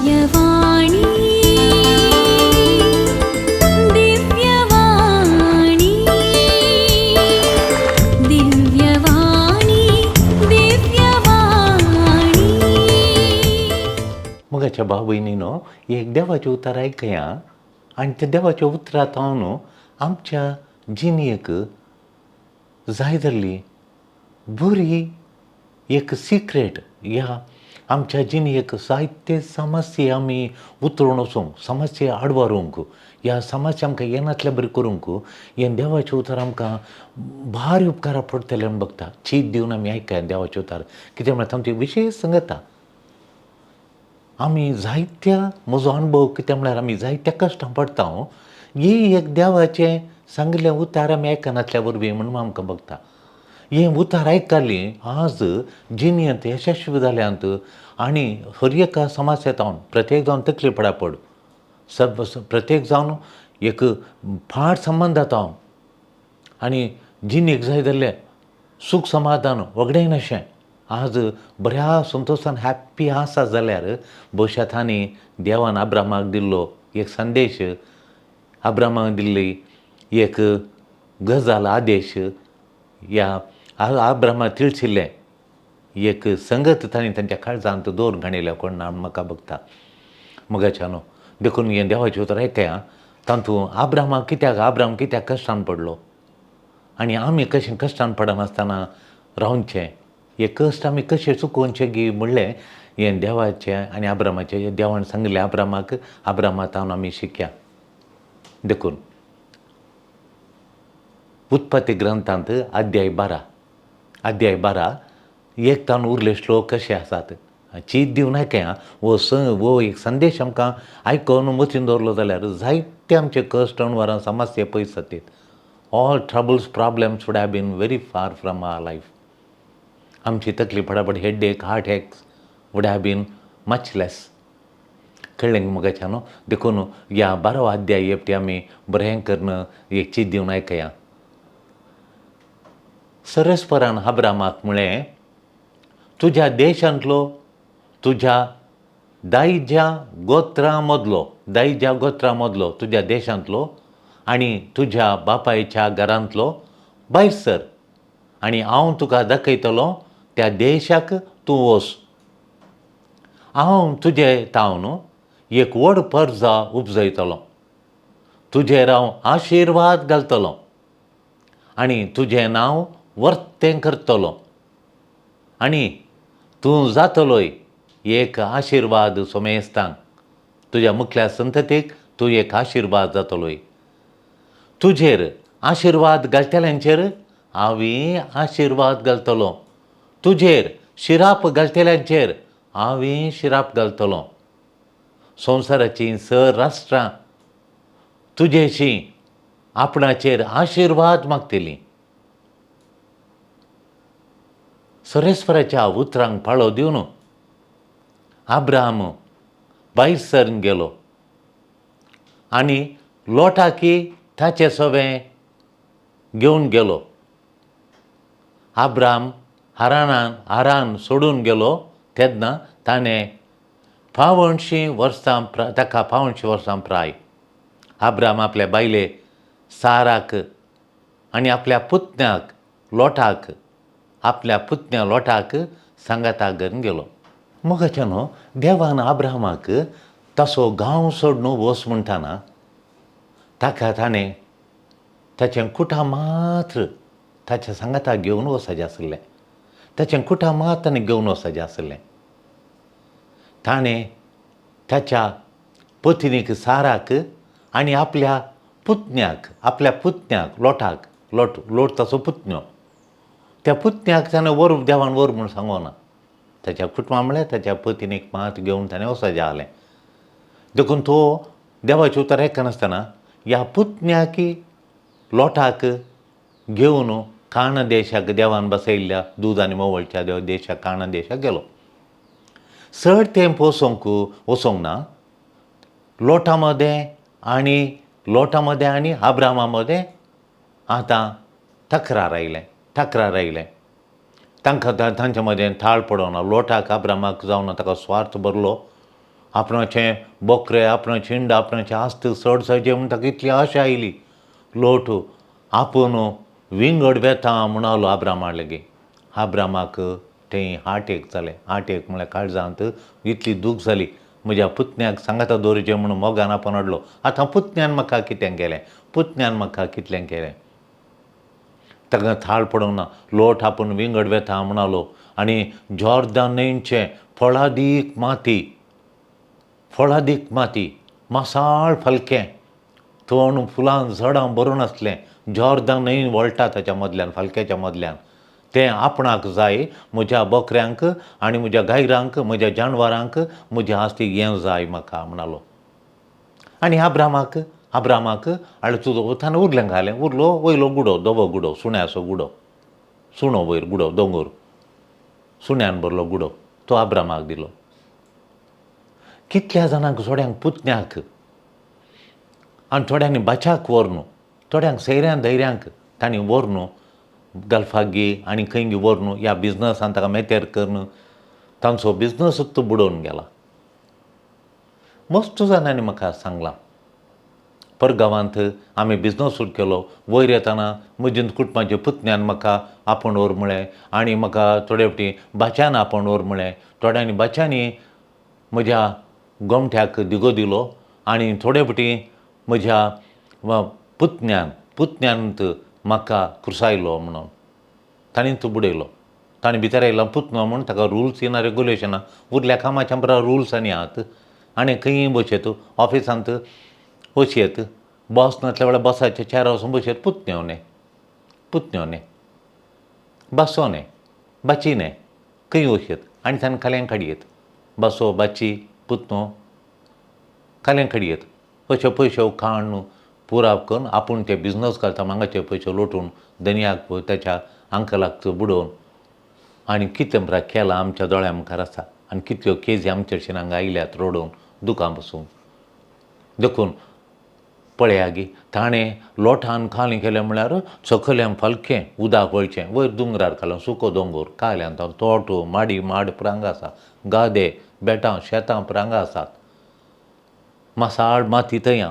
दिव्यवाणी, दिव्यवाणी, दिव्यवाणी, दिव्यवाणी. मोगाच्या भाव भयणीनो, एक देवाचें उतर आयकया आनी त्या देवाच्या उतरांत हांव आमच्या जिणेक जाय जाल्ली बरी एक सिक्रेट ह्या आमच्या जिणेक जायते समस्या आमी उतरून वचूंक, समस्या आडवारूंक, ह्या समस्या आमकां येनातल्या बरी करूंक हें देवाचें उतर आमकां भारी उपकारा पडटलें म्हूण बगता. चीत दिवन आमी आयकया देवाचें उतर, कितें म्हळ्यार तांची विशेश सांगता. आमी जायत्या, म्हजो अणभव कितें म्हळ्यार आमी जायत्या कश्टां पडटा. ही एक देवाचें सांगिल्लें उतार आमी आयकनातल्या वरवीं म्हणून आमकां बगता. हें उतार आयकली आज जिणेंत यशस्वी जाल्यांत आनी हर एका समस्या जावन प्रत्येक जावन तकली पडापड सब प्रत्येक जावन एक फाट संबंद जाता आनी जिणेक जाय जाल्लें सूख समाधान वगडायनाशें आज बऱ्या संतोशान हॅप्पी आसा जाल्यार भविश्या तांणी देवान अब्रामाक दिल्लो एक संदेश, अब्रामाक दिल्ली एक गजाल, आदेश, ह्या अब्रामाक तिळशिल्लें एक संगत तांणी तांच्या काळजांत दवरून घाणिल्लें कोण ना म्हाका बगता. मोगाच्या न्हू, देखून हें देवाचें उतर आयकया. तातूंत आब्रामाक कित्याक, आब्राम कित्याक कश्टान पडलो आनी आमी कशें कश्टान पडनासतना रावचें, हे कश्ट आमी कशें चुकोवचें गी म्हणलें हें देवाचें आनी आब्रामाचें देवान सांगिल्लें आब्रामाक, आब्रामा आमी शिकया. देखून उत्पत्ती ग्रंथांत अध्याय 12, अध्याय 12 एक तावन उरले श्लोक कशे आसात चीत दिवन आयकया. हो स हो एक संदेश आमकां आयकून मतीन दवरलो जाल्यार जायते आमचे कश्ट, अणवरां, समस्या पयस जातात. All troubles, problems would have been very far from our life. आमची तकली फटाफट, headache, heart aches would have been much less. कळ्ळें मोगाच्या न्हू? देखून ह्या 12वो अध्याय एकटी आमी बरें करून एक चीत दिवन आयकया. सरस्परान अब्रामाक म्हळें, तुज्या देशांतलो, तुज्या दायज्या गोत्रां मदलो, दायज्या गोत्रां मदलो, तुज्या देशांतलो आनी तुज्या बापायच्या घरांतलो भायर सर आनी हांव तुका दाखयतलो त्या देशाक तूं वच. हांव तुजे तावन एक व्हड परजा उपजयतलो, तुजेर हांव आशिर्वाद घालतलो आनी तुजें नांव वर्तें करतलो आनी तूं जातलोय एक आशिर्वाद सोमेस्तांक. तुज्या मुखल्या संततीक तूं एक आशिर्वाद जातलोय. तुजेर आशिर्वाद घालतल्यांचेर हांवें आशिर्वाद घालतलो, तुजेर शिराप घालतल्यांचेर हांवें शिराप घालतलो. संवसाराचीं सर राष्ट्रां तुजेशी आपणाचेर आशिर्वाद मागतलीं. सरेस्वराच्या उतरांक पाळो दिवन आब्राम भायर सरून गेलो आनी लोटाकी ताचे सवें घेवन गेलो. आब्राम हारानान हारान सोडून गेलो तेन्ना ताणें 85 वर्सां, ताका 85 वर्सां प्राय. आब्राम आपल्या बायले साराक आनी आपल्या पुतण्याक लोटाक, आपल्या पुतण्या लोटाक सांगाता घेवन गेलो. मोगाच्या न्हू, देवान आब्रामाक तसो गांव सोडून वच म्हणटाना ताका ताणें ताचें कुटां मात्र ताच्या सांगाता घेवन वचपाचें आसलें. ताचें कुटां मात ताणें घेवन वचपाचें आसलें. ताणें ताच्या पत्नीक साराक आनी आपल्या पुतण्याक, आपल्या पुतण्याक लोटाक, लोट लोट ताचो पुतण्यो, त्या पुतण्याक ताणें व्हर, देवान व्हर म्हूण सांगोना. ताच्या कुटुंबा म्हळ्यार ताच्या पत्नीक मात घेवन ताणें वचपाचें आहलें. देखून तो देवाचें उतर आयकनासतना ह्या पुतण्याकी लोटाक घेवन काण देशाक, देवान बसयल्ल्या दूद आनी मोवळच्या देव देशाक, काणा देशाक गेलो. चड तेंप वचोंक वचोंक ना, लोटा मदें आनी लोटा मदें आनी आब्रामा मदें आतां तक्रार आयलें, तक्रार आयलें. तांकां तांच्या मदें थाळ पडना. लोटाक आब्रामाक जावन ताका स्वार्थ भरलो. आपणाचें बोकरे, आपणाचें हिंड, आपणाचें आस्त चड जावचें म्हूण ताका इतली आशा आयली. लोट आपूण विंगड वेता म्हणालो आब्रामा लागीं. आब्रामाक तें हार्ट एक जालें. हार्ट एक म्हळ्यार काळजांत इतली दूख जाली, म्हज्या पुतण्याक सांगाता दवरचें म्हणून मोगान आपोवन हाडलो, आतां पुतण्यान म्हाका कितें केलें, पुतण्यान म्हाका कितलें केलें. ताका थाळ पडूंक ना. लोट आपूण विंगड वेता म्हणालो आनी जॉर्दान न्हंयचें फळादीक माती, फळादीक माती, मासाळ फलकें, तण फुलां झाडां भरून आसलें. जॉर्दान न्हंय वळटा ताच्या मदल्यान, फालक्याच्या मदल्यान. तें आपणाक जाय, म्हज्या बोकऱ्यांक आनी म्हज्या गायरांक, म्हज्या जानवरांक, म्हज्या आस्तीक हें जाय म्हाका म्हणालो. आनी आब्रामाक, आब्रामाक हाडलो तुजो ताणें उरलें घालें, उरलो वयलो गुडो, धवो गुडो, सुण्याचो गुडो, सुणो वयर गुडो, दोंगोर सुण्यान भरलो गुडो, तो आब्रामाक दिलो. कितल्या जाणांक, थोड्यांक पुतण्याक आनी थोड्यांनी बाच्याक व्हरून, थोड्यांक सैऱ्यां धैर्यांक तांणी व्हरून गल्फाक गी आनी खंय गी व्हरून ह्या बिजनसान ताका मेतेर करून तांचो बिजनसूच बुडोवन गेला. मस्त जाणांनी म्हाका सांगलां, परगांवांत आमी बिजनसूच केलो, वयर येतना म्हज्या कुटुंबाच्या पुतण्यान म्हाका आपोवन व्हर म्हळें आनी म्हाका थोडे फावटी बाच्यान आपोवन व्हर म्हळें. थोड्यांनी बाच्यांनी म्हज्या गोमट्याक दिगो दिलो आनी थोडे फावटी म्हज्या पुतण्यान, पुतण्यान म्हाका क्रुसायलो म्हणून ताणें बुडयलो. ताणें भितर आयलो पुतणो म्हूण ताका रुल्स ना रेगुलेशनां, उरल्या कामाच्या बरा रुल्स आनी आहात. आनी खंयी बसयत ऑफिसांत वचयेत, बॉस नासल्या वेळार बॉसाच्या चेरार वचून बसयत, पुतण्यो न्ही, पुतण्यो न्ही, बसो न्ही, बाची न्ही, खंय वचयेत आनी ताणें खाल्यां काडयेत, बसो बाची पुतणो खाल्यां काडयेत. अशे पयशे खाण पुराव करून आपूण ते बिजनस करता, हांगाचे पयशे लोटून धनयाक ताच्या अंकलाक बुडोवन आनी कितें म्हळ्यार केलां आमच्या दोळ्या मुखार आसा. आनी कितल्यो केजी आमचे भशेन हांगा आयल्यात रडून दुकां बसून. देखून पळया गी, ताणें लोटान खालें केलें म्हळ्यार सकयल्यान फालकें उदक वळचें, वयर दोंगरार खालें, सुको दोंगोर काल्यान तोट माडी माड प्रांग आसा, गादे बेटां शेतां प्रांग आसात, मासाळ माती थंय,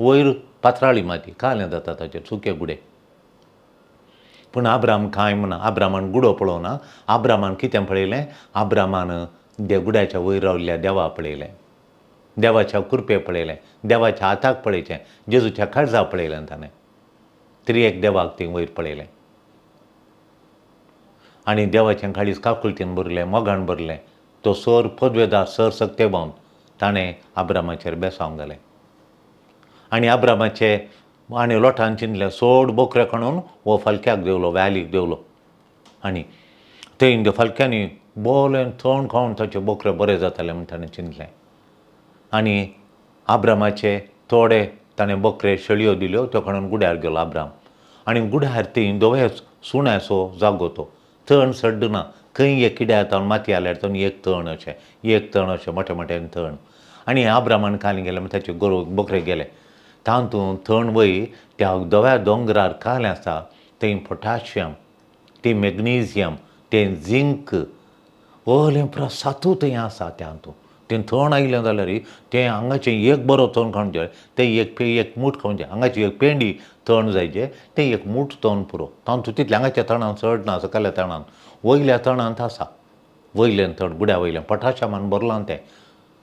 वयर पात्राळी माती कालें जाता ताचेर सुके गुडे. पूण आब्राम कांय म्हणना. आब्रामान गुडो पळोवना. आब्रामान कितें पळयलें? आब्रामान गुड्याच्या वयर रावल्ल्या देवा पळयलें, देवाच्या कृपे पळयलें, देवाच्या हाताक पळयचें, जेजूच्या काळजाक पळयलें ताणें, तरी एक देवाक थंय वयर पळयलें आनी देवाचें काळीज काकुळतीन भरलें, मोगान भरलें. तो सर पदवेदार सर सक्तेबावन ताणें आब्रामाचेर बेसांव घालें आनी आब्रामाचे आनी लोटान चिंतलें, सोड बोकरे काडून हो फालक्याक देंवलो, व्हॅलीक देंवलो आनी थंय त्या फालक्यांनी बोलें तण खावन ताचे बोकरे बरे जाताले म्हूण ताणें चिंतलें. आनी आब्रामाचे थोडे ताणें बोकरे शेळयो दिल्यो, त्यो काडून गुड्यार गेलो आब्राम. आनी गुड्यार थंय धवेच सुण्याचो जागो, तो तण सड्डना, खंय एक किड्या येता माती आल्यार तण एक तण अशें, एक तण अशें मोठ्या मोठ्यान तण. आनी आब्रामान खाली गेले मागीर ताचे गोरव बोकरे गेले, तातूंत तण वय त्या धव्या दोंगरार कालें आसा, थंय पोटाशियम, थंय मॅग्नेजियम, तें झिंक, ओलें पुरो सातू थंय आसा. त्या हातूंत तें तण आयलें जाल्यार तें हांगाचें एक बरो तण खावंक जाय, तें एक एक मूठ खावंक जाय, हांगाची एक पेंडी तण जायचे, तें एक मूठ तण पुरो. तातूंत तितलें हांगाच्या तणान चड ना, सकयल्या तणान, वयल्या तणांत आसा, वयलें तण गुड्या वयलें पोटाशियमान भरलां, तें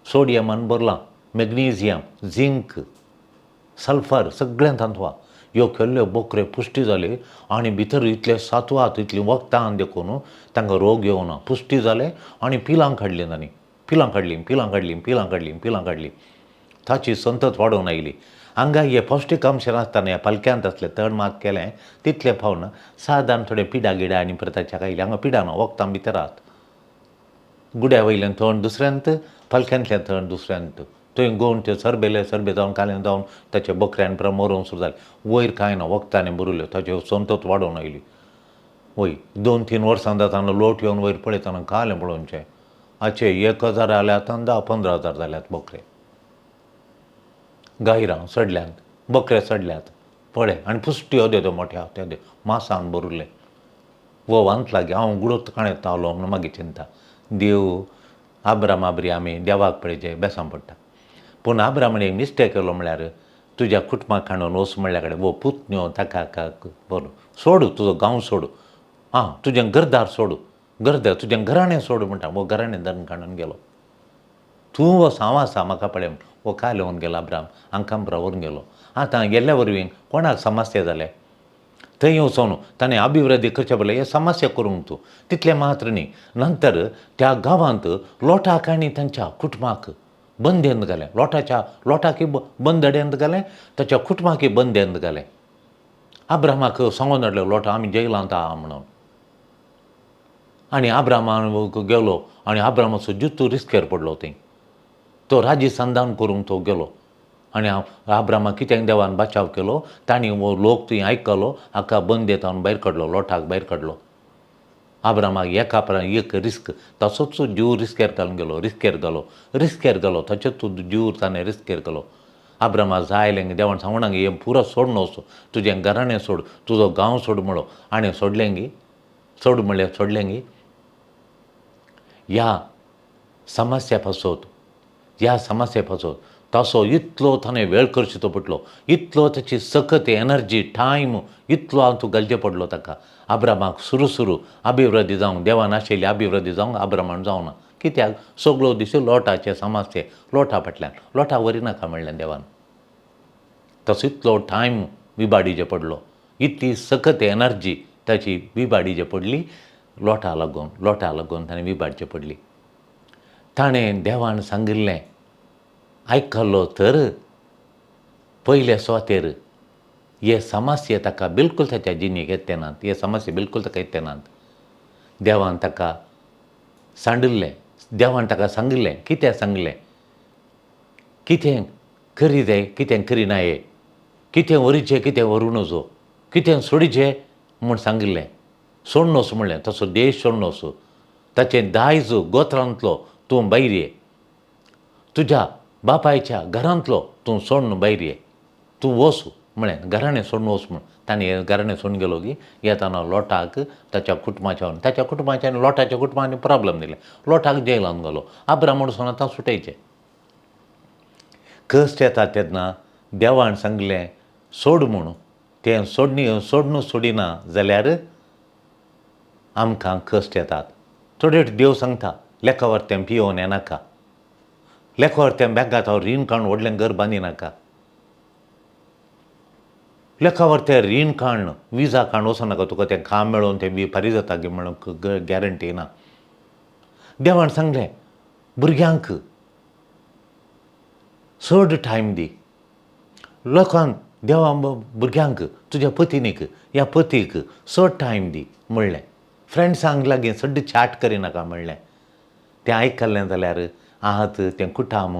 सोडियमान भरलां, मॅग्नेजियम, झिंक, सल्फर सगळें तातूंत आहा. ह्यो केल्ल्यो बोकरे पुश्टी जाले आनी भितर इतले सातवात इतलीं वखदां देखून तांकां रोग येवना, पुश्टी जाले आनी पिलां काडलीं तांणी, पिलां काडलीं, पिलां काडलीं, पिलां काडलीं, पिलां काडलीं, ताची संतत वाडोवन आयली. हांगा हे पौश्टीक अंश नासतना ह्या पालक्यांत आसलें तण मात केलें तितलें पावना, सादारण थोडें पिडा गिडा आनी परत ताच्या आयलें. हांगा पिडा ना, वखदां भितर आहात. गुड्या वयल्यान तण दुसऱ्यांत, पालक्यांतल्यान तण दुसऱ्यांत, थंय गोवन ते सरबेले, सरबे जावन कालें जावन ताचे बकऱ्यान पुरो मरोन सुरू जालें. वयर कांय ना, वखदांनी भरिल्ल्यो, ताच्यो संतत वाडोवन आयली. वय 2-3 वर्सां जातना लोट येवन वयर पळयतना कालें पळोवचें, हाचे 1000 जाल्यात आनी 10-15 हजार जाल्यात बकरे, गायरां सडल्यात, बकरे सडल्यात पळय. आनी पुश्टी अदे त्यो मोठ्या ते मासान भरिल्ले. वो वांत लागीं हांव गुडो काणयतालो म्हणून मागीर चिंता, देव आब्रामा बरी आमी देवाक पळयचें बेसां पडटा. पूण आब्रामान एक मिस्टेक केलो म्हळ्यार तुज्या कुटुंबाक हाडून वच म्हणल्या कडेन वो पुतण्यो ताका बरो सोड, तुजो गांव सोड, आं तुजें घरदार सोड, घरदार तुजें घराणें सोड म्हणटा. वो घराणें धरून काडून गेलो. तूं वच, हांव आसा, म्हाका पळय म्हण वो काल येवन गेलो अब्राम, आंकांबरा व्हरून गेलो. आतां गेल्ल्या वरवीं कोणाक समस्या जाले? थंय वचून ताणें अभिवृद्धी करचे पडलें, हें समस्या करूंक तूं तितलें मात्र न्ही. नंतर त्या गांवांत लोटाक आनी तांच्या कुटुंबाक बंदेंत घालें. लोटाच्या लोटाकय बंदड्यांत घालें, ताच्या कुटुंबाकय बंदेंत घालें. आब्रामाक सांगून धाडलें लोटा आमी जेलांत आहा म्हणून. आनी आब्रामान गेलो आनी आब्रामाचो जित्तू रिस्केर पडलो थंय. तो राजी संधान करूंक तो गेलो आनी आब्रामाक कित्याक देवान बचाव केलो, तांणी हो लोक थंय आयकलो, हाका बंदेतावन भायर काडलो, लोटाक भायर काडलो. आब्रामाक एका उपरांत एक रिस्क, तसोच जीव रिस्केर घालून गेलो, रिस्केर घालो, रिस्केर घालो, ताचोच जीव ताणें रिस्केर घालो. आब्रामा जायलें देवान सांगूंक हें पुरो सोडून वचो, तुजें घराणें सोड, तुजो गांव सोड म्हणलो. आनी सोडलें गी, सोड म्हणलें, सोडलें गी. ह्या समस्या पासत, ह्या समस्या पासत तसो इतलो ताणें वेळ करचो तो पडलो, इतलो ताची सकत एनर्जी टायम इतलो हांव तूं घालचें पडलो ताका. आब्रामाक सुरू सुरू अभिवृद्धी जावंक देवान आशिल्ली अभिवृद्धी जावंक आब्रामान जावना. कित्याक सगळो दीस लोटाचे समस्ये, लोटा फाटल्यान, लोटा व्हरी नाका म्हणलें देवान. तसो इतलो टायम विबाडीचे पडलो, इतली सकत एनर्जी ताची विबाडीचे पडली लोटा लागून, लोटा लागून ताणें विबाडची पडली. ताणें देवान सांगिल्लें आयकलो तर पयले सुवातेर हे समस्या ताका बिलकूल ताच्या जिणेक येते नात, हे समस्या बिलकूल ताका येते नात. देवान ताका सांडिल्लें, देवान ताका सांगिल्लें, कितें सांगलें, कितें करी जाय, कितें करिना हे, कितें व्हरीचें, कितें व्हरूं नजो, कितें सोडीचें म्हूण सांगिल्लें. सोडून वच म्हणलें, तसो देश सोडून वच, ताचें दायज गोत्रांतलो तूं भायर ये, तुज्या बापायच्या घरांतलो तूं सोडून भायर ये, तूं वच म्हळें, घराणें सोडून वच म्हूण. ताणें घराणें सोडून गेलो की येताना लोटाक ताच्या कुटुंबाच्या, ताच्या कुटुंबाच्या आनी लोटाच्या कुटुंबान प्रॉब्लम दिले, लोटाक जेलान घालो. आब्राम म्हणून आतां सुटयचें. कश्ट येता तेन्ना देवान सांगलें सोड म्हूण, तें सोडणी सोडून सोडिना जाल्यार आमकां कश्ट येतात. थोडे देव सांगता लेखावर तें पियोवन येनाका, लेखावर तें बँकांत हांव रीण काडून व्हडलें घर बांदिनाका, लेखावर तें रीण काडून विजा काडून वचनाका, तुका तें काम मेळोवन तें बी फारीक जाता गी म्हणून गॅरंटी ना. देवान सांगलें भुरग्यांक चड टायम दी, लोकांक देवा भुरग्यांक तुज्या पतिनीक ह्या पतीक चड टायम दी म्हणलें. फ्रेंड्सांक लागीं चड चॅट करिनाका म्हणलें. तें आयकलें जाल्यार आहात तें कुटाम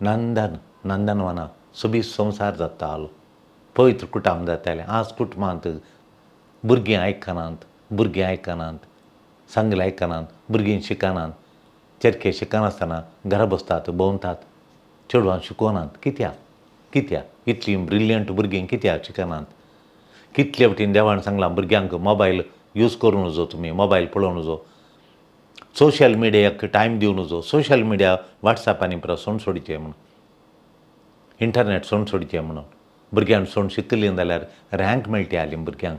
नंदन नंदनवना सोबीत संवसार जातालो, पवित्र कुटाम जातालें. आज कुटुंबांत भुरगीं आयकनात, भुरगीं आयकनात, सांगलें आयकनात, भुरगीं शिकनात, चरखे शिकनासतना घरा बसतात, भोंवतात, चेडवां शिकोनात. कित्याक कित्याक इतलीं ब्रिलियंट भुरगीं कित्याक शिकनात? कितले फावटीन देवान सांगलां भुरग्यांक मोबायल यूज करूं नजो, तुमी मोबायल पळोवं नजो, सोशल मिडियाक टायम दिवं नजो, सोशल मिडिया वॉट्सॅप आनी परत सोण सोडचें म्हणून, इंटरनेट सोण सोडचें म्हणून. भुरग्यांक सोण शिकलीं जाल्यार रँक मेळटा आली भुरग्यांक.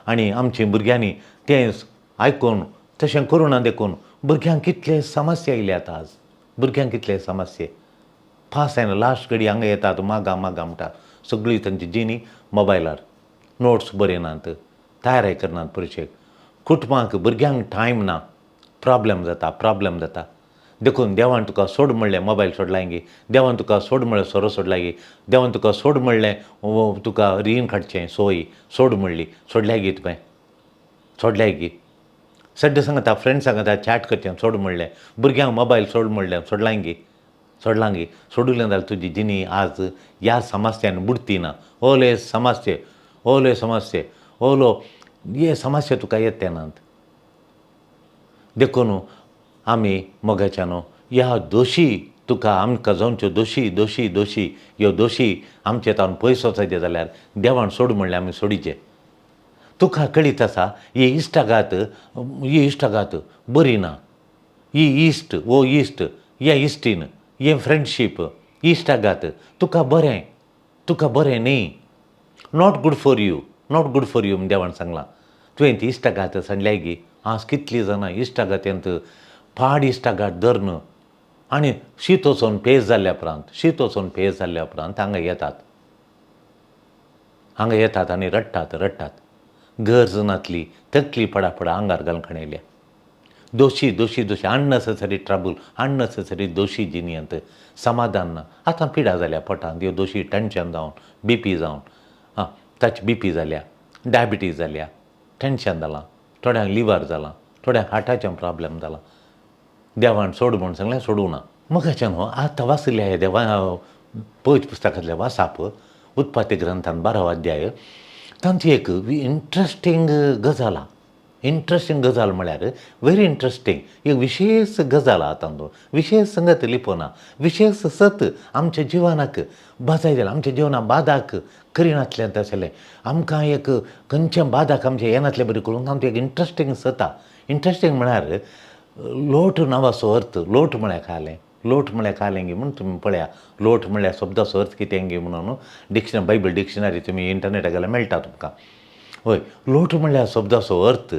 आनी आमची भुरग्यांनी तें आयकून तशें करूं ना देखून भुरग्यांक कितले समस्या येयल्यात आज, भुरग्यांक कितले समस्या पास जायना, लास्ट घडी हांगा येतात मागा मागा म्हणटा, सगळी तांची जिणी मोबायलार, नोट्स बरयनात, तयारी करनात परिक्षेक, कुटुंबाक भुरग्यांक टायम ना, प्रॉब्लम जाता, प्रॉब्लम जाता. देखून देवान तुका सोड म्हणलें मोबायल सोडलाय गी, देवान तुका सोड म्हणलें सोरो सोडलाय गी, देवान तुका सोड म्हणलें तुका रीण काडचें सोय सोड म्हणली, सोडल्याय गी तुवें, सोडल्याय गी. सड्डे सांगता फ्रेंड्स सांगता चॅट करचें सोड म्हणलें, भुरग्यांक मोबायल सोड म्हणलें, सोडलाय गी, सोडलां गी. सोडूलें जाल्यार तुजी जिणी आज ह्या समस्यान बुडती ना. ओले समस्ये, ओले समस्ये, ओलो हे समस्या तुका येते नात. देखून आमी मोगाच्यानो ह्या दोशी तुका आमकां जावच्यो दोशी दोशी दोशी ह्यो दोशी आमचे तावन पयस वचपाचें जाल्यार देवान सोड म्हणलें आमी सोडीचें. तुका कळीत आसा ही इश्टागात, ही इश्टागात बरी ना, ही इश्ट, वो इश्ट, हे इश्टीन, हें फ्रेंडशीप, इश्टागात तुका बरें, तुका बरें न्ही, not good for you, not good for you म्हूण देवान सांगलां. तुवें ती इश्टागात सांडल्याय गी. आज कितलीं जाणां इश्टागातेंत पाड इश्टागात धरून आनी शीत वचोन पेज जाल्ल्या उपरांत, शीत वचोन पेज जाल्ल्या उपरांत हांगा येतात, हांगा येतात आनी रडटात, रडटात. गरज नातली तकली पडापडा आंगार घालून खणयल्या. दोशी दोशी दोशी, अननेसेसरी ट्रबल, अननेसेसरी दोशी जिणेंत समाधान ना. आतां पिडा जाल्या पोटांत, ह्यो दोशी टेंशन जावन, बीपी जावन, आं ताची बीपी जाल्या, डायबिटीज जाल्या, टेंशन जालां, थोड्यांक लिवर जालां, थोड्यांक हार्टाचें प्रॉब्लम जालां. देवान सोड म्हूण सांगलें, सोडूं ना. मगाच्यान हो आतां वाचिल्ल्या ह्या देवा पवित्र पुस्तकांतलें वाचप, उत्पत्ती ग्रंथान 12वो अध्याय, तांची एक इंट्रस्टींग गजाल आहा. इंट्रस्टींग गजाल म्हळ्यार व्हेरी इंट्रस्टींग, एक विशेश गजाल आहा तातूंत, विशेश संगत लिपोना, विशेश सत आमच्या जिवनाक बाजाय जालें, आमच्या जिवनाक बादाक करिनातलें तसलें, आमकां एक खंयचें बादाक आमचें येनातलें बरें करून तातूंत एक इंट्रस्टींग सत आहा. इंट्रस्टींग म्हळ्यार लोट नांवाचो अर्थ, लोट म्हळ्यार कालें, लोट म्हळ्यार कालें गी म्हूण तुमी पळया. लोट म्हळ्यार शब्दाचो अर्थ कितें गी म्हणून डिक्शनरी, बायबल डिक्शनरी तुमी इंटरनेटार गेल्यार मेळटा तुमकां. हय, लोट म्हळ्यार शब्दाचो अर्थ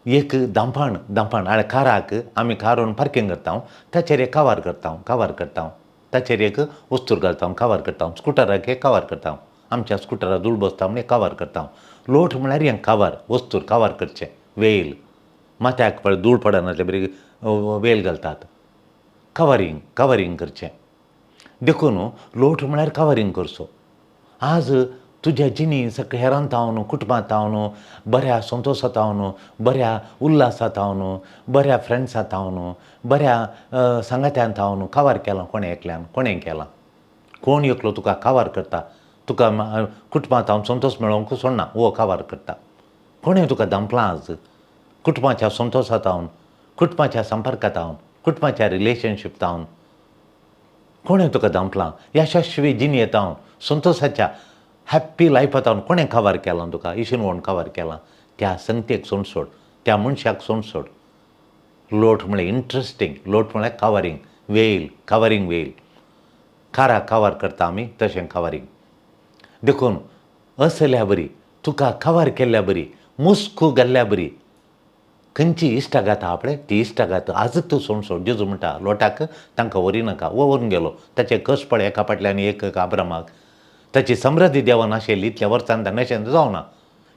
एक दांपाण, दांपाण आनी काराक आमी कार पार्कींग करता, ताचेर एक कवर करता, कवर करता, ताचेर एक वस्तूर घालता, कवर करता. स्कुटराक एक कवर करता, आमच्या स्कुटराक धूळ बसता म्हूण एक कवर करता. लोट म्हळ्यार हें कवर, वस्तूर कवर करचें, वेल माथ्याक पळय धूळ पडनासले बरी वेल घालतात, कवरींग, कवरींग करचें. देखून लोट म्हळ्यार कवरींग करचो. आज तुज्या जिणी सगळें हेरांत जावन, कुटुंबांत जावन, बऱ्या संतोशांत जावन, बऱ्या उल्लासांत जावन, बऱ्या फ्रेंड्सांत जावन, बऱ्या सांगात्यांत जावन कवर केलां कोणें एकल्यान, कोणें केलां, कोण एकलो तुका कवर करता, तुका कुटुंबांत जावन संतोश मेळोवंक सोडना, हो कवर करता. कोणें तुका धांपलां आज कुटुंबाच्या संतोशांत जावन, कुटुंबाच्या संपर्कांत जावन, कुटुंबाच्या रिलेशनशीप जावन, कोणें तुका धांपलां यशस्वी जिणेंत जावन, संतोशाच्या हॅप्पी लायफांत जावन कोणें कवर केलां तुका, इशीन कोण कवर केलां? त्या संगतेक सोड सोड, त्या मनशाक सोड सोड. लोट म्हळ्यार इंट्रस्टींग, लोट म्हळ्यार कवरींग, वेल, कवरींग वेल, काराक कवर करता आमी तशें कवरींग. देखून असल्या बरी तुका कवर केल्ल्या बरी, मुस्कू घाल्ल्या बरी खंयची इश्टागात आहा पळय ती इश्टागात आजच तूं सोड सोड. जेजू म्हणटा लोटाक तांकां व्हरी नाका, हो व्हरून गेलो, ताचे कश्ट पळय एका फाटल्यान एक आब्रामाक, ताची समृद्धी देवान आशिल्ली इतल्या वर्सान नशें जावना.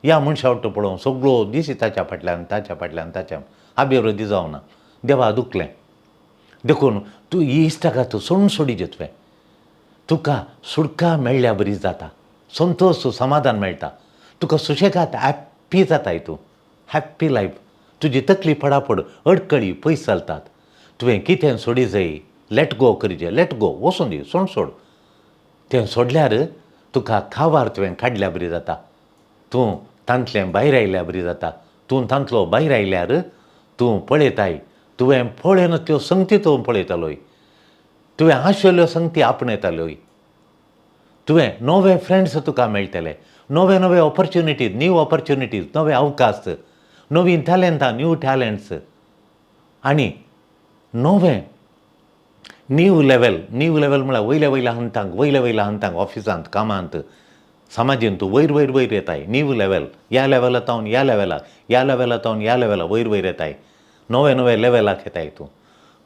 ह्या मनशा वट्ट पळोवन सगळो दीस ताच्या फाटल्यान, ताच्या फाटल्यान, ताच्या अभिवृद्धी जावना, देवा दुखलें. देखून तूं ही इश्टागात सोडून सोडीचे तुवें, तुका सुटका मेळ्ळ्या बरी जाता, संतोश समाधान मेळटा, तुका सुशेगाद हॅप्पी जाताय तूं, हॅप्पी लायफ. तुजी तकली पडापड अडकळी पयस चलतात. तुवें कितें सोडी जाय, let go करीजे, let go, वचून दी, सोड सोड. तें सोडल्यार तुका खावार तुवें काडल्या बरी जाता, तूं तांतलें भायर आयल्या बरी जाता. तूं तांतलो भायर आयल्यार तूं पळयताय, तुवें पळयन त्यो संगती तूं पळयतालोय, तुवें आशिल्ल्यो संगती आपणयताल्योय, तुवें नवे फ्रेंड्स तुका मेळटले, नवे नवे ऑपॉर्च्युनिटीज, न्यू ऑपॉर्च्युनिटीज, नवे अवकाश, नवीन टॅलंटां, न्यू टॅलंट्स, आनी नवें न्यू लेवल. न्यू लेवल म्हळ्यार वयल्या वयल्या हंतांक, वयल्या वयल्या हंतांक, ऑफिसांत, कामांत, समाजीन तूं वयर वयर वयर येताय. न्यू लेवल, ह्या लेवला तावन ह्या लेवलाक, ह्या लेवला तावन ह्या लेवलाक, वयर वयर येताय, नवे नवे लेवलाक येताय तूं.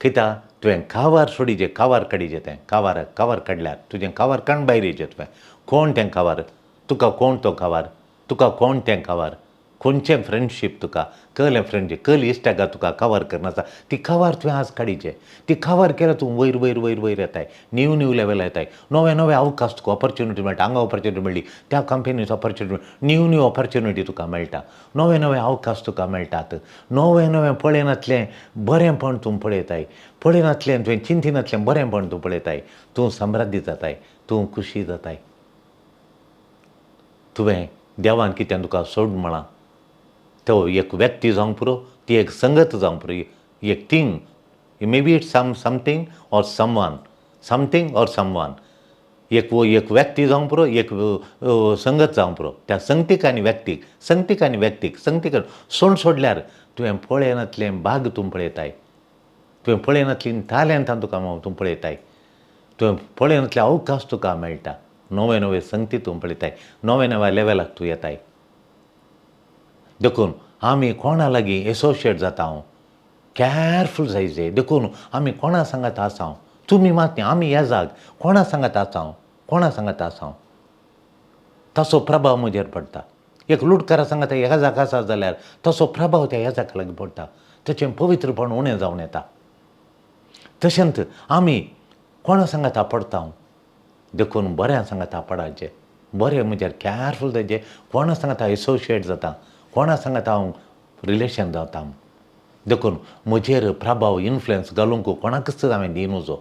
कित्याक तुवें कावार सोडीचे, कावार काडीचे, तें कावार, कावार काडल्यार तुजें कावार काण भायर येयचें तुवें. कोण तें कावार तुका, कोण तो कावार तुका, कोण तें कावार, खंयचें फ्रेंडशीप तुका, कहलें फ्रेंडशीप, कहली इश्टागात तुका कवर करनासा, ती कवर तुवें आज काडीचें. ती कवर केल्यार तूं वयर वयर वयर वयर येताय, न्यू न्यू लेवल येताय, नवे नवे अवकाश तुका ऑपॉर्च्युनिटी मेळटा. हांगा ऑपॉर्च्युनिटी मेळ्ळी, त्या कंपनीचो ऑपॉर्च्युनिटी, न्यू न्यू ऑपॉर्च्युनिटी तुका मेळटा, नवे नवे अवकाश तुका मेळटात, नवें नवें पळयनातलें बरेंपण तूं पळयताय, पळयनातलें तुवें चिंतिनातलें बरेंपण तूं पळयताय, तूं समृद्धी जाताय, तूं खुशी जाताय. तुवें देवान कितें तुका सोड म्हळां, तो एक व्यक्ती जावंक पुरो, ती एक संगत जावंक पुरो, एक thing, may be it something or someone, something or someone, एक वो एक व्यक्ती जावंक पुरो, एक संगत जावंक पुरो. त्या संगतीक आनी व्यक्तीक, संगतीक आनी व्यक्तीक, संगतीक सोड सोडल्यार तुवें पळयनातलें भाग तूं पळयताय. तुवें पळयनासली तालेंतां तुका तूं पळयताय, तुवें पळयनासले अवकाश तुका मेळटा, नवे नवे संगती तूं पळयताय, नवे नव्या लेवलाक तूं येताय. देखून आमी कोणा लागीं एसोशिएट जाता हांव कॅरफूल जायचे. देखून आमी कोणा सांगात आसा हांव, तुमी मात न्ही, आमी ह्या जाग कोणा सांगात आसा हांव, कोणा सांगात आसा हांव, ताचो प्रभाव म्हजेर पडटा. एक लुटकारा सांगात ह्या जाग आसा जाल्यार ताचो प्रभाव त्या ह्या जाका लागीं पडटा, ताचें पवित्रपण उणें जावन येता. तशेंच आमी कोणा सांगाता पडटा हांव, देखून बऱ्या सांगाता पडाचें, बरें म्हजेर कॅरफूल जायचें. कोणा सांगाता एसोशिएट जाता, कोणा सांगाता हांव रिलेशन जाता. देखून म्हजेर प्रभाव इन्फ्लुयन्स घालूंक कोणाकच हांवें दिनूचो,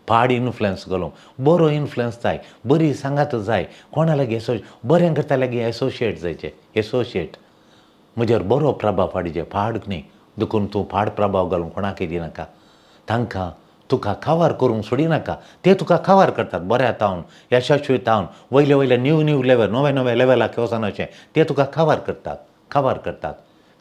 पाड इन्फ्लुयन्स घालूंक, बरो इन्फ्लुयन्स जाय, बरी सांगात जाय. कोणा लागीं बरें करता लागीं एसोशिएट जायचें, एसोशिएट म्हजेर बरो प्रभाव पाडचे, पाड न्ही. देखून तूं पाड प्रभाव घालूंक कोणाकय दिनाका, तांकां तुका कावार करूंक सोडिनाका. ते तुका कावार करतात बऱ्या तावन, यशस्वी तावन, वयले वयले न्यू न्यू लेवल, नव्या नव्या लेवलाक वचना अशें ते तुका कावार करतात, कावार करतात.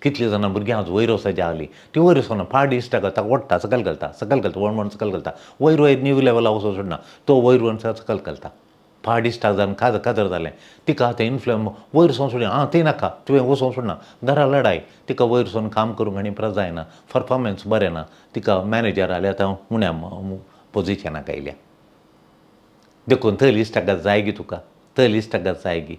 कितलीं जाणां भुरग्यां आज वयर वचपाची आहली, ती वयर वचना, पाड इश्टाक ताका ओडटा, सकयल घालता, सकयल घालता, व्हड म्हणून सकयल घालता, वयर वयर न्यू लेवलाक वचूंक सोडना, तो वयर वयर सकयल घालता. पाड इश्टाक जावन काजर जालें, तिका आतां इन्फ्लुयन्स वयर वचूंक सोडिना, आं ती नाका, तुवें वचूंक सोडना, घरा लडाय, तिका वयर वचून काम करूंक आनी परत जायना, परफॉर्मन्स बरें ना, तिका मॅनेजर आल्या आतां उण्या पोजिशनाक आयल्या. देखून थंय इश्टागत जाय गी तुका, थंय इश्टागत जाय गी.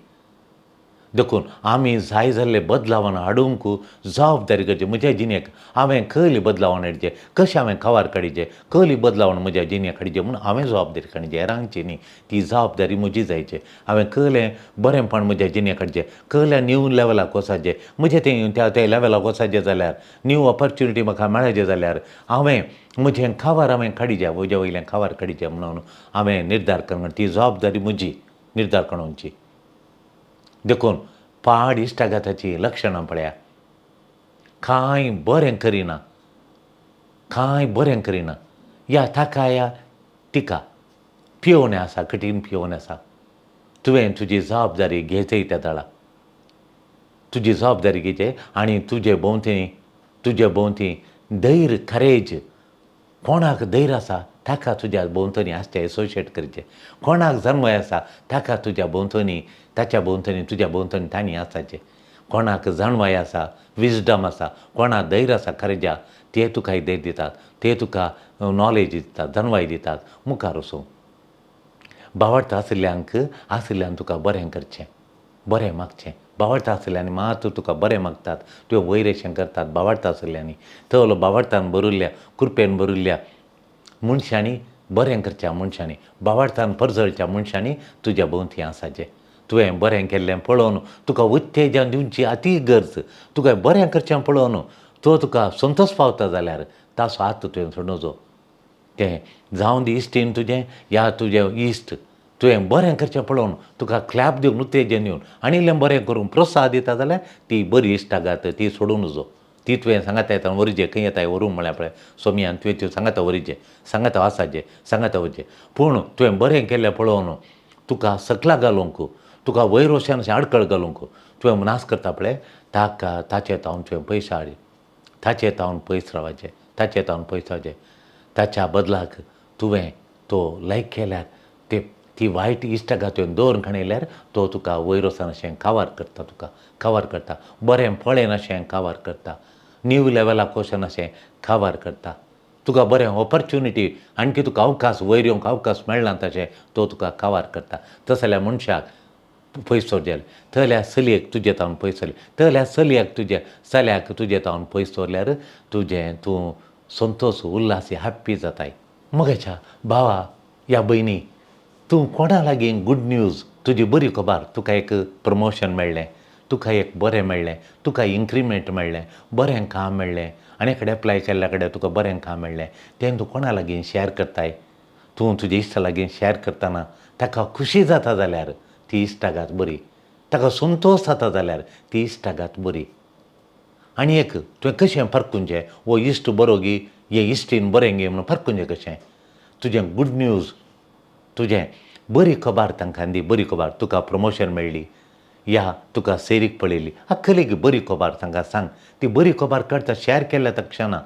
देखून आमी जाय जाल्ले बदलावान हाडूंक जबाबदारी करची. म्हज्या जिणेक हांवें कसली बदलावान हाडचें, कशें हांवें खवार काडचें, कसली बदलावान म्हज्या जिणेक हाडचें म्हूण हांवें जबाबदारी काडची, हेरांची न्ही. ती जबाबदारी म्हजी जायची. हांवें कसलें बरेंपण म्हज्या जिणेक हाडचें, कसल्या न्यू लेवलाक वचपाचें, म्हजें तें त्या त्या लेवलाक वचपाचें जाल्यार, न्यू ऑपॉर्च्युनिटी म्हाका मेळचें जाल्यार हांवें म्हजें खवार हांवें काडचें, म्हजे वयलें खवार काडचें म्हणून हांवें निर्धार करून ती जबाबदारी म्हजी निर्धार करूंची. देखून पाड इश्टागताची लक्षणां पळया, कांय बरें करिना, कांय बरें करिना, या ताका या तिका पियोवणें आसा, कठीण पियोवणें आसा. तुवें तुजी जबाबदारी घेयची त्या दळा, तुजी जबाबदारी घेयची आनी तुजे भोंवतणी, तुजे भोंवती धैर्य, करेज, कोणाक धैर्य आसा ताका तुज्या भोंवतणी आसचें एसोशिएट करचें, कोणाक जन्मय आसा ताका तुज्या भोंवतणी, ताच्या भोंवतणी, तुज्या भोंवतणी तांणी आसाचें. कोणाक जाणवाय आसा, विजडम आसा, कोणाक धैर्य आसा, खरेजा, ते तुका धैर्य दितात, ते तुका नॉलेज दितात, जाणवाय दितात, मुखार वचूंक. बावडटा आशिल्ल्यांक आशिल्ल्यान तुका बरें करचें, बरें मागचें. बावडटा आशिल्ल्यांनी मात तुका बरें मागतात, तुवें वयर अशें करतात. बावडटा आशिल्ल्यांनी तलो बावडटान भरिल्ल्या, कृपेन भरिल्ल्या मनशांनी, बरें करच्या मनशांनी, बावडटान परजळच्या मनशांनी तुज्या भोंवती आसाचें. तुवें बरें केल्लें पळोवन तुका उत्तेजन दिवची अती गरज. तुका बरें करचें पळोवन तो तुका संतोश पावता जाल्यार ताचो हात तुवें सोडूं. तें जावं दी इश्टीन तुजें या तुजें इश्ट, तुवें बरें करचें पळोवन तुका क्लॅप दिवन, उत्तेजन दिवन आनी इल्लें बरें करूंक प्रोत्साहन दिता जाल्यार ती बरी इश्टागत ती सोडूं नजो. ती तुवें सांगाता येता वरजे, खंय येताय व्हरूंक म्हळ्यार पळय सोमयान तुवें त्यो सांगाता वरीचे, सांगाता वासाचे, सांगाता वचचें. पूण तुवें बरें केल्लें पळोवन तुका सकला घालूंक, तुका वयर वचून अशें आडखळ घालूंक तुवें नाश करता पळय ताका, ताचे तावन तुवें पयस हाड, ताचे तावन पयस रावचें, ताचे तावन पयस रावचें. ताच्या बदलाक तुवें तो लायक केल्यार ते ती वायट इश्टागत तुवें दवरून खणयल्यार तो तुका वयर वचून अशें कावार करता, तुका कावार करता, बरें पळयन अशें कावार करता, न्यू लेवलाक वचून अशें कावार करता, तुका बरें ऑपॉर्च्युनिटी आणकी तुका अवकाश वयर येवंक अवकाश मेळना तशें तो तुका कावार करता. तसल्या मनशाक पयस दवरचें, तसल्या चलयेक तुजे तावन पयस दवरलें, तसल्या चलयेक तुजे चल्याक तुजे तावन पयस दवरल्यार तुजें तूं संतोश उल्लासी हॅप्पी जाताय. मगेच्या भावा या भयणी, तूं कोणा लागीं गूड न्यूज, तुजी बरी खबर, तुका एक प्रमोशन मेळ्ळें, तुका एक बरें मेळ्ळें, तुका इन्क्रिमेंट मेळ्ळें, बरें काम मेळ्ळें, आनी कडेन एप्लाय केल्ल्या कडेन तुका बरें काम मेळ्ळें, तें तूं कोणा लागीं शेअर करताय? तूं तुज्या इश्टा लागीं शेअर करतना ताका खुशी जाता जाल्यार ती इश्टागत बरी, ताका संतोश जाता जाल्यार ती इश्टागत बरी. आनी एक तुवें कशें परकुंचें, हो इश्ट बरो गी, हे इश्टीन बरें गी म्हणून परकुंचें कशें? तुजें गूड न्यूज, तुजें बरी खबर तांकां दी, बरी खबर, तुका प्रमोशन मेळ्ळी या तुका सेरीक पळयली, आखली बरी खबर तांकां सांग. ती बरी खबर करता शेअर केल्या तक्षणा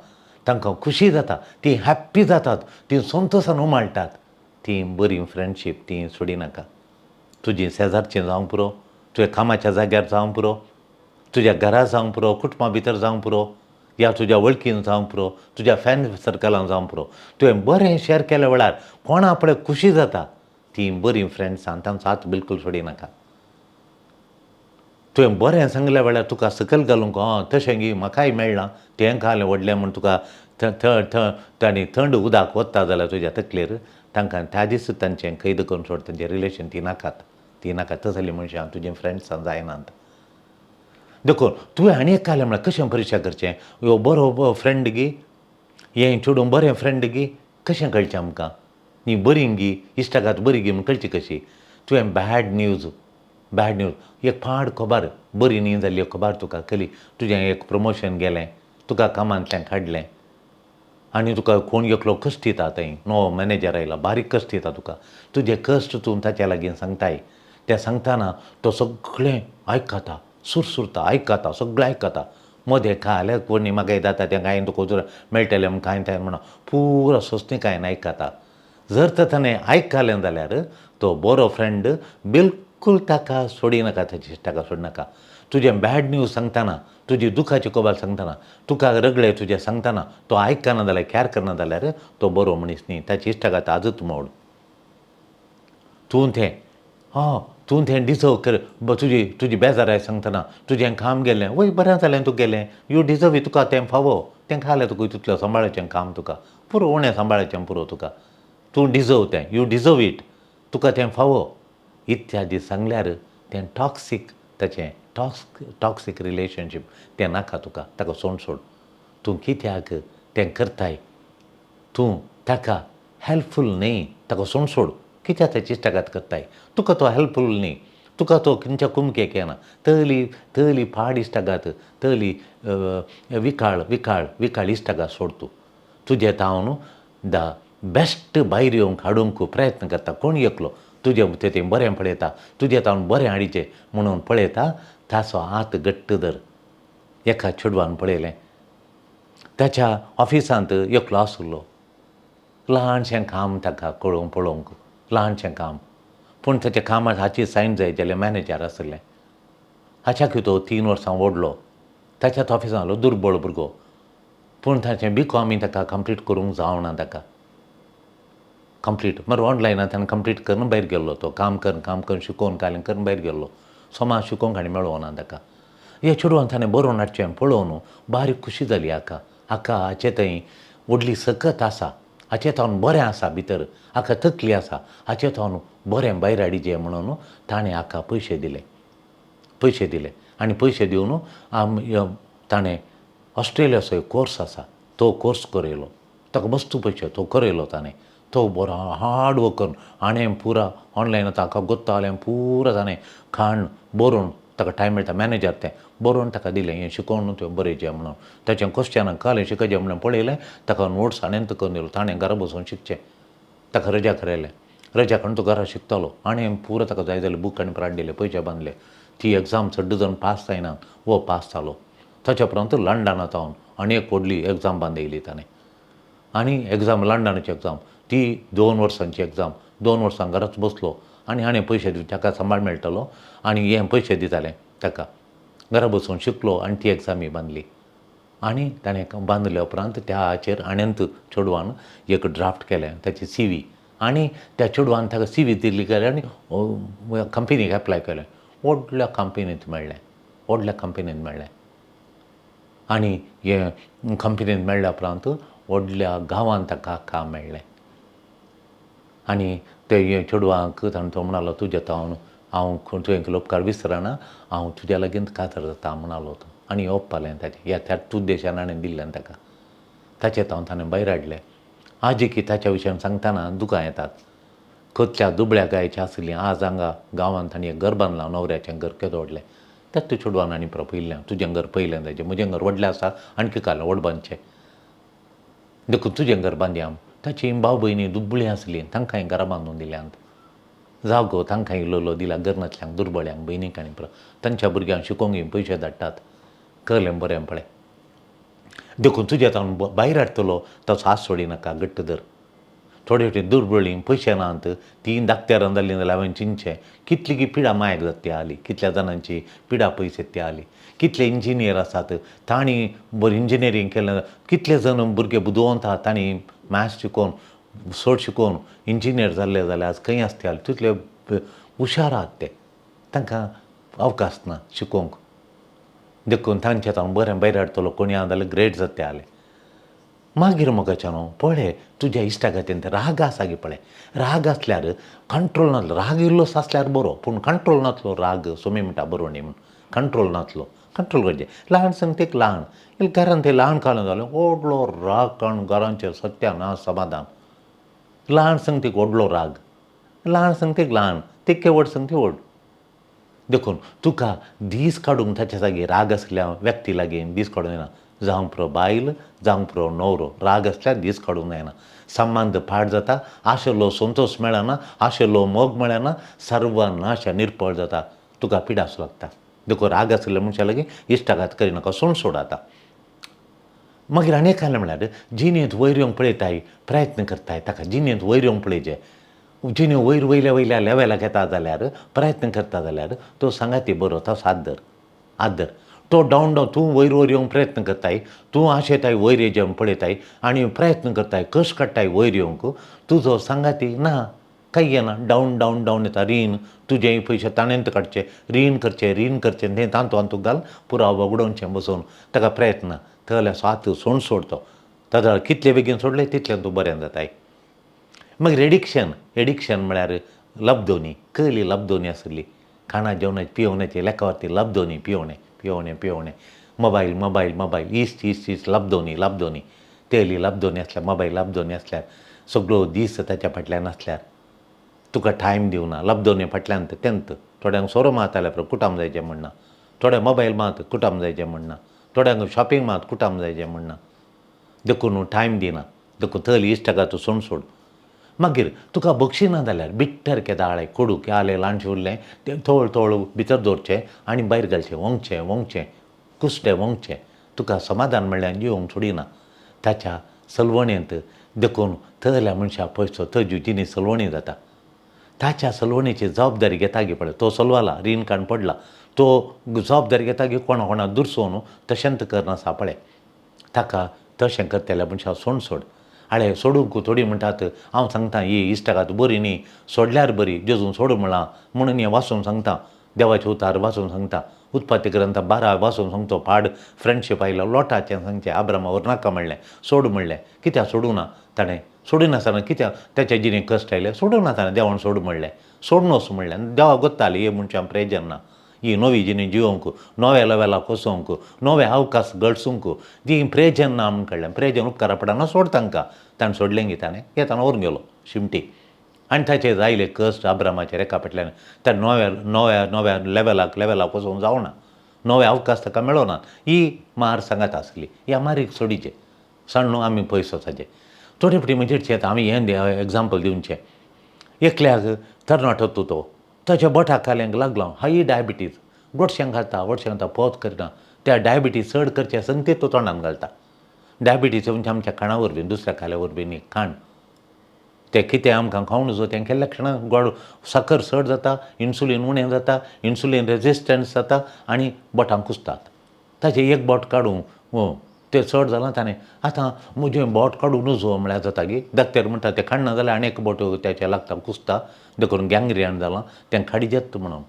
तांकां खुशी जाता, तीं हॅप्पी जातात, तीं संतोशान उमाळटात. तीं बरी फ्रेंडशीप ती सोडिनाका. तुजी शेजारची जावंक पुरो, तुज्या कामाच्या जाग्यार जावंक पुरो, तुज्या घरा जावंक पुरो, कुटुंबा भितर जावंक पुरो, या तुज्या वळखीन जावंक पुरो, तुज्या फॅन सर्कलान जावंक पुरो, तुवें बरें शेअर केल्या वेळार कोणा पळय खुशी जाता, तीं बरीं फ्रेंड्सां, तांचो हात बिलकूल सोडिनाका. तुवें बरें सांगल्या वेळार तुका सकयल घालूंक आं तशें गी म्हाकाय मेळ्ळां तें घालें व्हडलें म्हूण तुका तांणी थंड उदक वता जाल्यार तुज्या तकलेर तांकां त्या दीस तांचें कैद करून सोड. तांचें रिलेशन तीं नाकात, तीं नाकात. तसलीं मनशां तुजीं फ्रेंड्सां जायनात. देखून तुवें आनी एक कालें म्हळ्यार कशें परिक्षा करचें, ह्यो बरो फ्रेंड गी, हें चेडूं बरें फ्रेंड गी, कशें कळचें आमकां? न्ही बरी गी, इश्टागात बरी गी म्हूण कळची कशी? तुवें बॅड न्यूज, बॅड न्यूज एक पाड खबर, बरी न्ही जाल्ली खबर तुका कळ्ळी, तुजें एक प्रमोशन गेलें, तुका कामांतल्यान काडलें आनी तुका कोण एकलो कश्ट दिता, थंय नवो मॅनेजर आयला, बारीक कश्ट दिता तुका. तुजे कश्ट तूं ताच्या लागीं सांगताय, तें सांगतना तो सगळें आयकता, सुरसुरता, आयकता, सगळें आयकता. मदें खाल्यार कोणी म्हाका जाता तें कांय तुका मेळटलें म्हूण कांय तें म्हणून पुरो सोंसणीकायेन आयकता. जर तर ताणें आयकलें जाल्यार तो बरो फ्रेंड बिलकूल ताका सोडिनाका, ताची इश्टाका सोडिनाका. तुजें बॅड न्यूज सांगतना, तुजी दुखाची खबर सांगतना, तुका रगळे तुजें सांगतना तो आयकना जाल्यार, कॅर करना जाल्यार तो बरो मनीस न्ही. ताची इश्टागत आजूच मोड. तूं तें हां तूं तें डिजर्व कर. तुजी तुजी बेजाराय सांगतना तुजें काम गेलें, वय बरें जालें तुका गेलें, you deserve it, तुका तें फावो, तें खालें तुका तितलें सांबाळचें काम तुका पुरो, उणें सांबाळचें पुरो तुका, तूं डिजर्व तें, you deserve it, तुका तें फावो इत्यादी सांगल्यार तें टॉक्सीक, ताचें टॉक्सीक रिलेशनशीप तें नाका तुका, ताका सोड सोड. तूं कित्याक तें करताय? तूं ताका हेल्पफूल न्ही, ताका सोड सोड. कित्याक ताची इश्टागत करताय? तुका तो हेल्पफूल न्ही, तुका तो खंयच्या कुमकेक येना. तली तली पाड इश्टागत, तली विकाळ विकाळ विकाळ इश्टागत सोड तूं. तुजे तावन the best भायर येवंक हाडूंक प्रयत्न करता कोण एकलो, तुजें तें बरें पळयता, तुजें तावन बरें हाडचें म्हणून पळयता, ताचो हात घट्ट धर. एका चेडवान पळयलें, ताच्या ऑफिसांत एकलो आशिल्लो, ल्हानशें काम ताका कळोवंक पळोवंक ल्हानशें काम, पूण ताच्या कामाक हाची सायन जाय जाल्यार मॅनेजर आशिल्लें. हाच्याकूय तो 3 वर्सां व्हडलो, ताच्याच ऑफिसांत आसलो, दुर्बळ भुरगो, पूण ताचें बी कॉम ताका कंप्लीट करूंक जावना ताका कंप्लीट, मागीर ऑनलायनान ताणें कंप्लीट करून भायर गेल्लो तो, काम करून काम करून शिकोवन कालें करून भायर गेल्लो, सोमार शिकोवंक आनी मेळोना ताका. ह्या चेडवान ताणें बरोवन हाडचें पळोवन बारीक खुशी जाली हाका, हाका हाचे थंय व्हडली सकत आसा, हाचे थावन बरें आसा भितर, हाका तकली आसा, हाचे थावन बरें भायर हाडिचें म्हणून ताणें हाका पयशे दिले, पयशे दिले आनी पयशे दिवन ताणें ऑस्ट्रेलियाचो एक कोर्स आसा तो कोर्स करयलो, ताका मस्त पयशे तो करयलो ताणें, तो बरो हार्ड वर्क करून हाणें पुरा ऑनलायन ताका गोत्तालें पुरा ताणें खाण बरोवन ताका टायम मेळटा मॅनेजर तें बरोवन ताका दिलें, हें शिकोवन तुवें बरयचें म्हणून, ताचें क्वेश्चनाक कळ्ळें शिकयचें म्हणून पळयलें, ताका नोट्स हाणें करून दिलो, ताणें घरा बसून शिकचें, ताका रजा करयलें, रजा काडून तो घरा शिकतालो, हाणें पुरा ताका जाय जाल्यार बूक आनी प्राण दिले, पयशे बांदले, ती एग्जाम चड जावन पास जायना वो पास जालो. ताच्या उपरांत लंडना जावन आनी एक व्हडली एग्जाम बांदयली ताणें, आनी एग्जाम लंडनाची एग्जाम ती 2 वर्सांची एग्जाम, 2 वर्सां घराच बसलो आनी हाणें पयशे दिवन ताका सांबाळ मेळटलो आनी हें पयशे दितालें ताका, घरा बसून शिकलो आनी ती एग्जामी बांदली आनी ताणें बांदल्या उपरांत त्याचेर हाणेंत चेडवान एक ड्राफ्ट केलें ताची सी व्ही, आनी त्या चेडवान ताका सी व्ही दिली केली आनी कंपनीक एप्लाय केलें, व्हडल्या कंपनींत मेळ्ळें, व्हडल्या कंपनींत मेळ्ळें आनी हें कंपनींत मेळ्ळ्या उपरांत व्हडल्या गांवांत ताका काम मेळ्ळें. आनी ते चेडवांक ताणें तो म्हणालो तुज्या तावन हांव तुवें केल्लो उपकार विसरना, हांव तुज्या लागीं कातर जाता म्हणालो तो, आनी ओप्पालें ताचें ह्या त्या उद्देशान हाणें दिल्लें ताका, ताचें तावन ताणें भायर हाडलें. आजी की ताच्या विशयान सांगतना दुकां येतात, कसल्या दुबळ्या गायची आसली, आज हांगा गांवांत ताणें एक घर बांदलां, न्हवऱ्याचें घर केदो व्हडलें, त्याच तूं चेडवान आनी पयलें तुजें घर पयलें ताचें, म्हजें घर व्हडलें आसा आणकी काडलें व्हड बांदचें, देखून तुजें घर बांदया. ताची भाव भयणी दुबळीं आसलीं, तांकांय घरां बांदून दिल्यांत, जागो तांकां इल्लो दिला घर नासल्यांक दुर्बळ्यांक भयणीक आनी तांच्या भुरग्यांक शिकोवंक पयशे धाडटात. कळ्ळें बरें पळय. देखून तुज्या ताणून भायर हाडटलो ताचो हात सोडिनाका, घट्ट धर. थोडे फावटी दुर्बळीं पयशे नात, तीं दाक्तेरान जालीं जाल्यार हांवें चिंतचें कितली गी पिडा मायक जाता ती आली, कितल्या जाणांची पिडा पयस ती आली, कितले इंजिनियर आसात तांणी बरें इंजिनियरींग केलें, कितले जाण भुरगे बुदवंत आहात तांणी मॅथ्स शिकोवन चड शिकोवन इंजिनियर जाल्ले जाल्यार आज खंय आसते आले, तितले हुशार आहात ते, तांकां अवकाश ना शिकोवंक. देखून तांचे हांव बरें भायर हाडटलो कोणी आहा जाल्यार ग्रेट जाता ते आले. मागीर म्हाका न्हू पळय तुज्या इश्टा खातीर राग आसा गे पळय, राग आसल्यार कंट्रोल नासलो, राग इल्लोसो आसल्यार बरो, पूण कंट्रोल नासलो राग सोमी म्हणटा बरो न्ही म्हूण, कंट्रोल नासलो, कंट्रोल करचें. ल्हान संगतीक ल्हान इल्लें घरान तें ल्हान काळां जालें व्हडलो राग काडून घरांचेर सत्यानाश समाधान. ल्हान संगतीक व्हडलो राग, ल्हान संगतीक ल्हान, तितकें व्हड संगती व्हड. देखून तुका दीस काडूंक ताच्या लागीं राग आसल्या व्यक्ती लागीं दीस काडूंक जायना, जावंक पुरो बायल जावंक पुरो न्हवरो, राग आसल्यार दीस काडूंक जायना. संबंद पाड जाता, आशिल्लो संतोश मेळना, आशिल्लो मोग मेळना, सर्वनाश निर्पळ जाता, तुका पिडास लागता. देखून राग आशिल्ल्या मनशा लागीं इश्टागात करिनाका, सोड सोड आतां. मागीर आनी एक म्हणल्यार जिणेंत वयर येवंक पळयताय, प्रयत्न करताय, ताका जिणेंत वयर येवंक पळयचें, जिणे वयर वयल्या वयल्या लेवलाक येता जाल्यार प्रयत्न करता जाल्यार तो सांगाती बरो, तो हात धर, हात धर. तो डावन डावन तूं वयर वयर येवंक प्रयत्न करताय, तूं आशेताय वयर येवचें म्हूण पळयताय आनी प्रयत्न करताय, कश्ट काडटाय वयर येवंक, तुजो सांगाती ना कांय येना, डावन डावन डावन येता. रीण तुजें पयशे ताणेंत काडचे, रीण करचें, रीण करचें, तें तांतू तांतू घाल पुराव वगडोवचें बसोवन ताका प्रयत्न थंयसो हात सोड सोडतो ताका कितले बेगीन सोडलें तितलें तूं बरें जाताय. मागीर एडिक्शन, एडिक्शन म्हळ्यार लब्दोनी, कहली लब्दोनी आसली, खाणा जेवणाची पिवण्याची लेखावरती लब्दोनी, पिवणें पिवणें पिवणें, मोबायल मोबायल मोबायल, इश्ट इश्ट इश्ट, लब्दोनी लब्दोनी, तेली लब्दोनी आसल्यार मोबायल लब्दोनी आसल्यार सगळो दीस ताच्या फाटल्यान आसल्यार तुका टायम दिवना, लब्दोनी फाटल्यान तेंत. थोड्यांक सोरो मात आल्यार कुटाम जायचें म्हणना, थोड्यांक मोबायल मात कुटाम जायचें म्हणना, थोड्यांक शॉपिंग मात कुटाम जायचें म्हणना, देखून टायम दिना, देखून थंय इश्टागात सोड सोड. मागीर तुका बक्षिना जाल्यार बिट्टर केदां आळे कोडू आलें ल्हानशें उरलें तें थोळ थोळ भितर दवरचें आनी भायर घालचें, वोंगचें वोंगचें कुसडें वोंगचें, तुका समाधान म्हणल्यार जिवंक सोडिना ताच्या सलवणेंत. देखून थंयल्या मनशा पयसो थंय जिणी सलवणी जाता, ताच्या सलवणेची जबाबदारी घेता गे पळय, तो सलवाला रीण काडून पडला, तो जबाबदारी घेता गे कोणा कोणा दुरसो न्हू तशेंच करनासा पळय, ताका तशें करतल्या मनशा सोड सोड. आळे सोडूंक थोडीं म्हणटात हांव सांगता ही इश्टागात बरी न्ही, सोडल्यार बरी, जेजून सोड म्हळां म्हणून हें वाचून सांगता, देवाचे उतार वाचून सांगता, उत्पत्ती ग्रंथ 12 वाचून सांगतो, पाड फ्रेंडशीप आयलो लोटाचें सांगचें, आब्रामावर नाका म्हणलें, सोड म्हणलें, कित्याक सोडूं ना ताणें, सोडिनासतना कित्याक ताच्या जिणेक कश्ट आयले, सोडूं ना ताणें, देवान सोड म्हणलें, सोडनोस म्हणलें, देवाक गोत्तालें हे मनशां प्रेजन ना, ही नवी जिणी जिवंक, नव्या लेवलाक वचोंक, नवे अवकाश गळसूंक ती प्रेजन ना म्हूण कळ्ळें, प्रेजन उपकारा पडना, सोड तांकां, ताणें सोडलें गी ताणें येताना व्हरून गेलो शिमटी आनी ताचेर आयले कश्ट आब्रामाचेर एका फाटल्यान, त्या नव्या नव्या नव्या लेवलाक लेवलाक वचूंक जावना, नवे अवकाश ताका मेळना, ही मार सांगात आसली, ह्या मारीक सोडीचे सण्ण आमी पयस वचाचें. थोडे फावटी म्हणजे आमी हें एग्जाम्पल दिवचें, एकल्याक तरणाटो तो ताच्या बोटाक काल्यांक लागलो हाय डायबिटीज, गोडशें घालता गोडशें घालता पोत करना, त्या डायबिटीज चड करचे संगतीत तो तोंडान घालता. डायबिटीज म्हणजे आमच्या खाणा वरवीं, दुसऱ्या खाल्या वरवीं न्ही, खाण तें कितें आमकां खावंक नजो तें केल्ल्या क्षणाक गोड साकर चड जाता, इन्सुलीन उणें जाता, इन्सुलीन रेजिस्टन्स जाता आनी बोटां कुसतात. ताचें एक बोट काडूं तें चड जालां ताणें आतां म्हजें बोट काडूं नजो म्हळ्यार जाता गी, डॉक्टर म्हणटा तें काडना जाल्यार आनी एक बोट तेचें लागता कुसता, देखून गँग्रियन जालां तें काडीजेत म्हणून,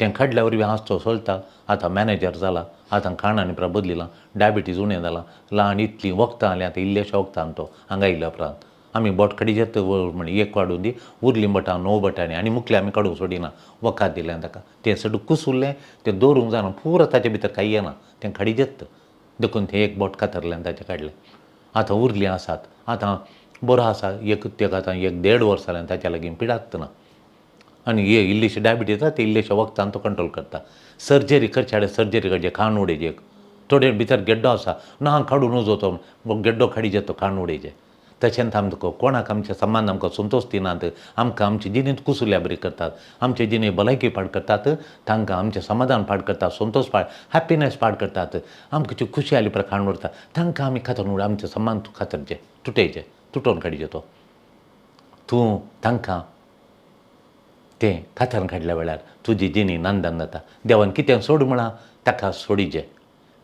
तें काडल्या वरवीं आज तो चलता, आतां मॅनेजर जाला, आतां खाण आनी प्रा बदलिलां, डायबिटीज उणें जालां, ल्हान इतलीं वखदां आसलीं आतां इल्लेशें वखदां तो हांगा आयल्या उपरांत आमी बोट काडीजेत म्हण एक वाडून दी, उरलीं बोटां 9 बोटांनी आनी मुखलें आमी काडूंक सोडिना, वखद दिलें ताका, तें सगळें कुसुल्लें, तें दवरूंक जायना, पुरो ताचे भितर कांय येना, तें काडीजेत, देखून तें एक बोट कातरलें आनी ताचें काडलें. आतां उरलीं आसात, आतां बरो आसा, एक ताका आतां 1-1.5 वर्स जालें ताच्या लागीं पिडात ना, आनी हे इल्लीशी डायबिटीज आसा ती इल्लेशे वखदान तो कंट्रोल करता. सर्जरी करचे आडे सर्जरी करचे, खाण उडयचे, थोडे भितर गेड्डो आसा ना काडूं नजो तो गेड्डो काडीचे, तो खाण उडयचे, तशेंच आमकां कोणाक आमचे संबंद आमकां संतोश दिनात, आमकां आमचे जिणेंत कुसुल्या बरी करतात, आमचे जिणे भलायकी पाड करतात, तांकां आमचें समाधान पाड करतात, संतोश पाड, हॅप्पिनस पाड करतात, आमकां खुशी आली प्रकारण उरता, तांकां आमी खातर आमचें संबंद खातरचे तुटयचे, तुटोवन काडचे. तो तूं तांकां तें कातरून काडल्या वेळार तुजी जिणी नंदन जाता. देवान कितें सोड म्हळां ताका सोडिचें,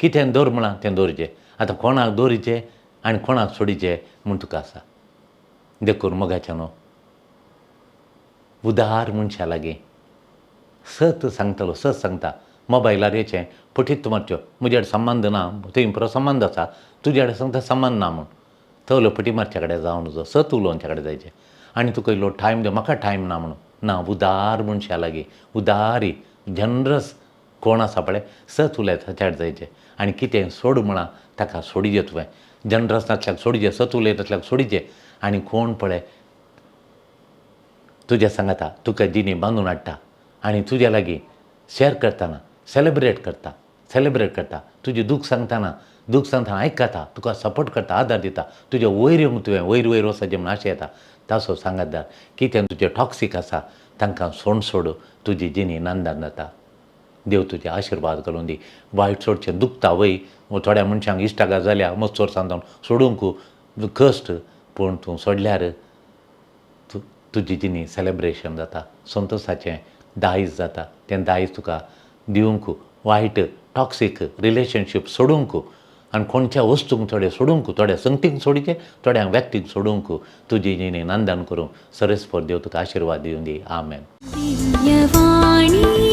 कितें दवर म्हळां तें दवरचें. आतां कोणाक दवरिचें आनी कोणाक सोडिचें म्हूण तुका आसा. देखून मोगाचें न्हू उदार मनशां लागीं सत सांगतलो, सत सांगता. मोबायलार येचें फटीत मारच्यो, म्हजे कडेन संबंद ना, थंय पुरो संबंद आसा, तुजे कडेन सांगता संबंद ना म्हूण तवलो फटी मारच्या कडेन जावं नजो, सत उलोवच्या कडेन जायचें. आनी तुका इल्लो टायम दी, म्हाका टायम ना म्हणून ना. उदार मनशां लागीं, उदारी जनरस कोण आसा पळय, सत उलयता ताच्या कडेन जायचें. आनी कितें सोड म्हळां ताका सोडिचें तुवें, जनरस नासल्याक सोडिचें, सत उलयता तसल्याक सोडिचें. आनी कोण पळय तुज्या सांगाता तुका जिणी बांदून हाडटा आनी तुज्या लागीं शेअर करतना सेलेब्रेट करता, सेलेब्रेट करता, तुजें दूख सांगतना, दूख सांगतना आयकता, तुका सपोर्ट करता, आदार दिता, तुज्या वयर येवंक तुवें वयर वयर वचपाचें म्हूण आशा येता. ताचो सांगातदार कितें तुजें टॉक्सीक आसा तांकां सोड सोड, तुजी जिणी नंदन जाता. देव तुजे आशिर्वाद घालून दी. वायट सोडचें दुखता वय, थोड्या मनशांक इश्टागत जाल्या मस्त वर्सां जावन सोडूंक कश्ट, पूण तूं सोडल्यार तुजी जिणी सेलेब्रेशन जाता, संतोशाचें दायज जाता. तें दायज तुका दिवंक वायट टॉक्सीक रिलेशनशीप सोडूंक आनी कोणच्या वस्तूंक थोडे सोडूंक, थोड्या संगतींक सोडचें, थोड्यांक व्यक्तींक सोडूंक तुजी जिणी नंदन करूंक सरेस्पर देव तुका आशिर्वाद दिवं दी. आमेन. दिव्यवाणी.